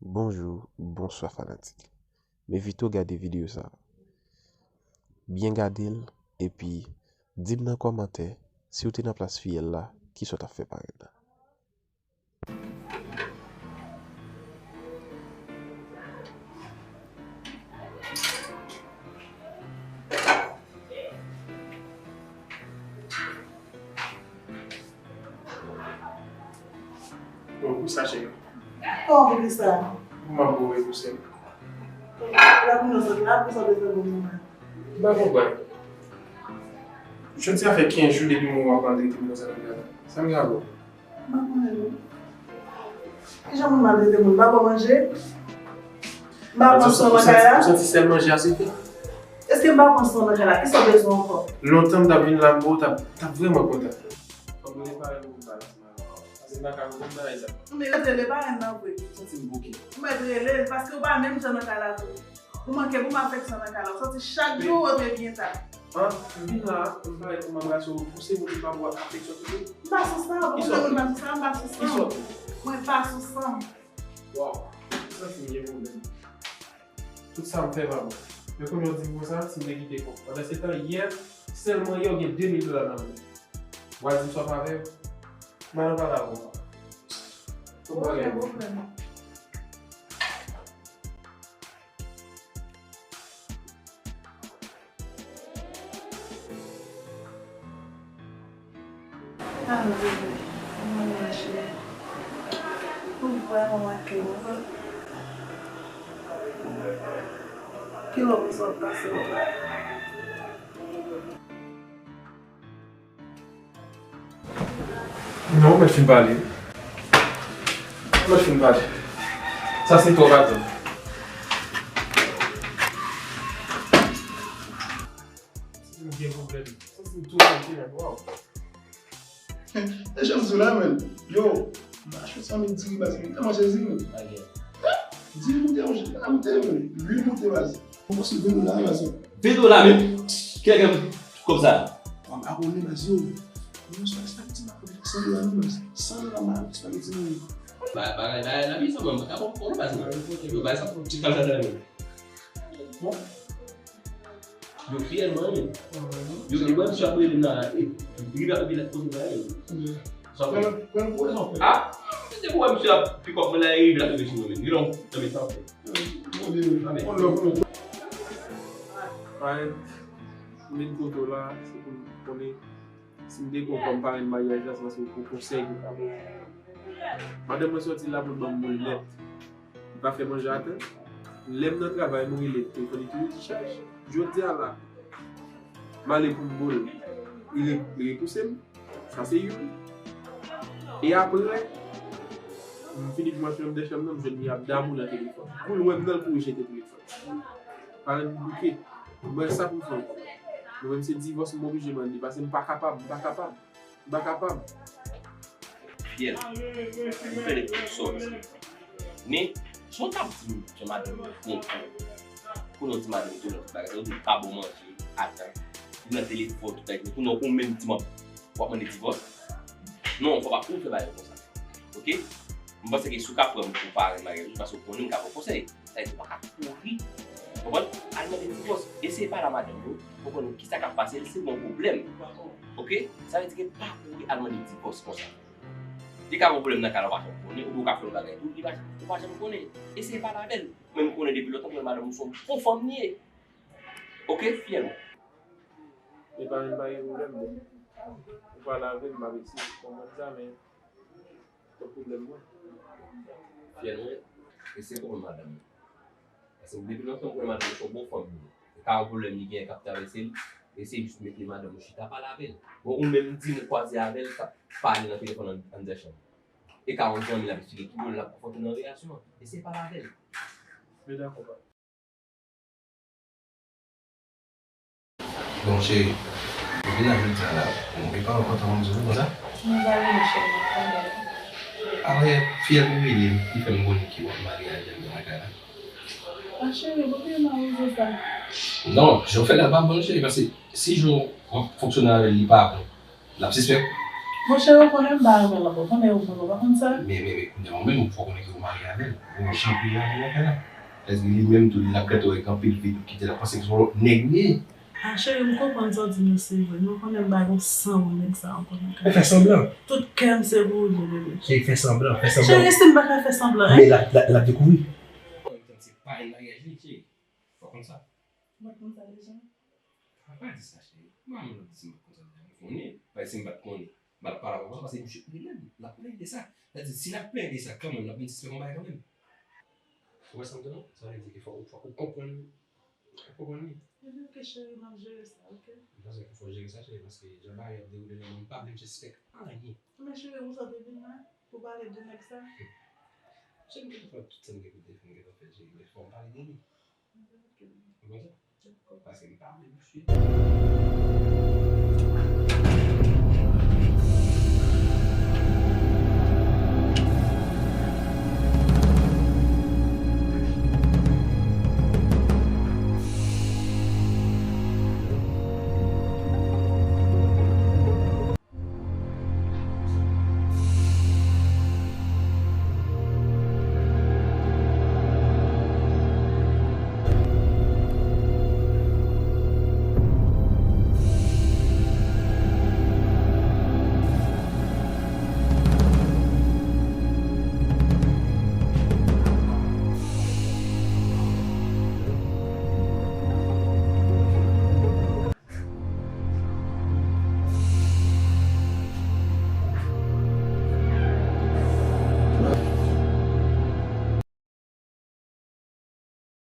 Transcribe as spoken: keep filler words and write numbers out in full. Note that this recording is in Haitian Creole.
Bonjou, bonswa fanatik. M envite w gade videyo sa a. Byen gade l, epi di m nan kòmantè si w te nan plas fiyèl la, kisa w t ap fè parèy la. Bon, pou sa, cheri. Kòman pou sa? Pou m ap bo repouse m. La pou nou sot la, pou sa bezwen bon moman. M pa konprann. Jodi a fè kenz jou depi mwen w ap maltrete m konsa nan kay la. Sa m gen avè w? M pa konnen non. Kijan moun maltrete moun? M pa ba w manje? M pa pran swen nan kay la? Ou santi sèl manje a sifi? Èske m pa pran swen nan kay la? Kisa w bezwen ankò? Lontan m t ap vin la, m bo, w t ap, t ap vrèman kontan. Fò m rele parenn mwen pou m pale ansanm avè w. Paske m pa ka konprann bagay sa. Men rele parenn nan vre. M santi m bouke. Ou mèt rele l, paske ou pa menm jan nan kay la tou. Ou manke pou m afeksyon nan kay la. Ou santi chak jou ou rantre byen ta. An, m vin la, m parèt pou m anbrase w, pouse m pou m pa ba w afeksyon toujou. M pa sou sa, ou konnen mwen pa sou sa, m pa sou sa. Kisa w di? Mwen pa sou sa. Waw, m santi m gen pwoblèm. Tout sa m fè pa bon. Men kounye a w di m konsa, si m te kite kòb. Pandan se tan, yè, sèlman yè, w gen de mil dola nan men w. W al di m sa w pa fè? M al nan pale avè w. Kòman w gen pwoblèm? Ah, bebe, mwen cheri. Ou vrèman manke m wi. Kilè w bezwen pase la? Non, mwen fin pale. Mwen fin pale. Sa se twòp atann. Mwen gen pwoblèm. Sa se twòp atann, waw. E jan m di w la, men. Yo, m achte san mil diri, baz, m te manje diri, men. Diri moute, manje, la moute, men. Lwil moute, baz. Mwen panse ven dola, baz. Ven dola, men. Kilè gen kòb sa? Mwen abòne, baz, yo. Mwen sou espageti, m ap san dola, non, baz. San dola, m ap espageti, non. Ba, ba, ba, la vi sa, mwen, mwen ka konprann, baz, mwen. Yo, baz, sa pou ti kal sa, men. Bon. Yo fiyèl mwen menm. Yo, yo wè misye ap rele m nan, e, vin ap, vin ap poze bagay. Sa fè. Ah, se te pou wè misye ap pick up mwen la, e vin ap rive sou mwen menm. You know, nan men sa fè. Amen. Parèt, m vin kote w la, se pou m konnen si m te gen w kòm parenn maryaj la, se paske w te konsèy pou m. Madanm mwen sòti la pou l ban m moun nèt. Li pa fè manje atè. Lè m nan travay, m rele l, telefòn li toujou dichaj. Jodi a la, m ale pou m bo l, li re-, li repouse m. Sa se youn. E apre, m fini pou m al fè yon dèchanm nan, m jwenn li ap damou nan telefòn. Kou l wè m nan, l kouri jete telefòn. Parenn bouke. M wè sa pou m fè ankò. Mwen menm se divòs m oblije mande, paske m pa kapab, m pa kapab. M pa kapab. Fiyèl, m fè de tout sa w di. Men, si w t ap di m, jan madanm mwen bon pou ou, kounye a w di madanm tou nan tout bagay, ou di l pa bon manje, atan, li nan telefòn tout bagay, kounye a ou menm di m w ap mande divòs. Non, fò pa pou w fè bagay konsa. Oke? M panse ke si w ka pran m pou parenn maryaj ou, se paske w konnen m ka ba w konsèy. Sa vle di ou pa ka kouri, konprann? Al mande divòs. Eseye pale a madanm ou, pou konnen kisa k ap pase l, si l gen yon pwoblèm. Oke? Sa vle di ke pa kouri al mande divòs konsa. Li ka gen yon pwoblèm nan kay la, ou pa janm konnen, oubyen ou ka fè yon bagay tou, li pa, ou pa janm konnen. Eseye pale avè l. Mwen, m konnen depi lontan, mwen, madanm ou se yon bon fanm li ye. Oke, fiyèl mwen. Epa, m pa gen pwoblèm, bon. Ou pale avè l, m ap eseye konprann sa, men Kot pwoblèm mwen? Fiyèl mwen, eseye konprann madanm ou. Paske depi lontan m konnen madanm ou se yon bon fanm pou ou. E ka yon pwoblèm li genyen k ap travèse l, eseye jis mete madanm ou chita pale avè l. Bon, ou menm di m ou kwaze avè l k ap pale nan telefòn an, anndan chanm. E ka yon zanmi l ap esplike ki bò l ap konfwonte nan relasyon an. Eseye pale avè l. Men dakò, papa. Bon, cheri, ou vin la jodi a la, ou gen pawòl enpòtan pou m di w konsa? Mwen pa rele cheri, mwen konnen. Alò, fiyèl mwen rele m, li fè m konnen ke w ap marye a Jèm nan lakay la. A cheri, pou ki mwen rive sa? Non, jan w fè la pa bon, cheri, paske si jan w ap fonksyone avè l, li pa bon, l ap sispèk. Monchè, ou konnen m pa renmen l ankò. Konnen ou konnen, ou pa konn sa? Men, men, men, kounye a, ou menm, ou fò konnen ke ou marye avè l. Ou gon jan priye avè l nan kay la. Èske li menm tou, li ap gade w ak anpil vid, ou kite l ap panse ke se yon lòt nèg ou ye? Ah, cheri, m konprann sa w di m yo, se vre. Men ou konnen m pa gen san pou nèg sa ankò nan kay la. Men fè sanblan. Tout kè m se pou ou, bebe. Cheri, fè sanblan, fè sanblan. Cheri, si m pa ka fè sanblan, hein? Men l ap, l ap, l ap dekouvri. An menm tan, se pa yon maryaj li, cheri. Fò konn sa. Ou pa t konn sa deja? A pa di sa, cheri. Mwen menm, m ap di si m pa t konn sa deja. M konnen. Paske si m pa t konnen, m pa t ap pale avè w konsa, paske misye rele m. L ap plenyen de sa. Sa di, si l ap plenyen de sa kanmenm, l ap vin sispèk yon bagay kanmenm. Ou wè sa m di w? Sa vle di ke fòk, fòk ou konprann, fòk ou konprann li. Ebyen, ok, cheri, m ap jere sa, ok? M panse ke fò w jere sa, cheri, paske jan bagay yo ap dewoule la, mwen m pa vle misye sispèk anyen. Men cheri, ou sa te vin la pou pale de nèg sa? Cheri, m gentan fè tout sa m gen pou te fè, m gentan fè, cheri, men fò m pale de li. Ou konprann? Paske m pa vle misye.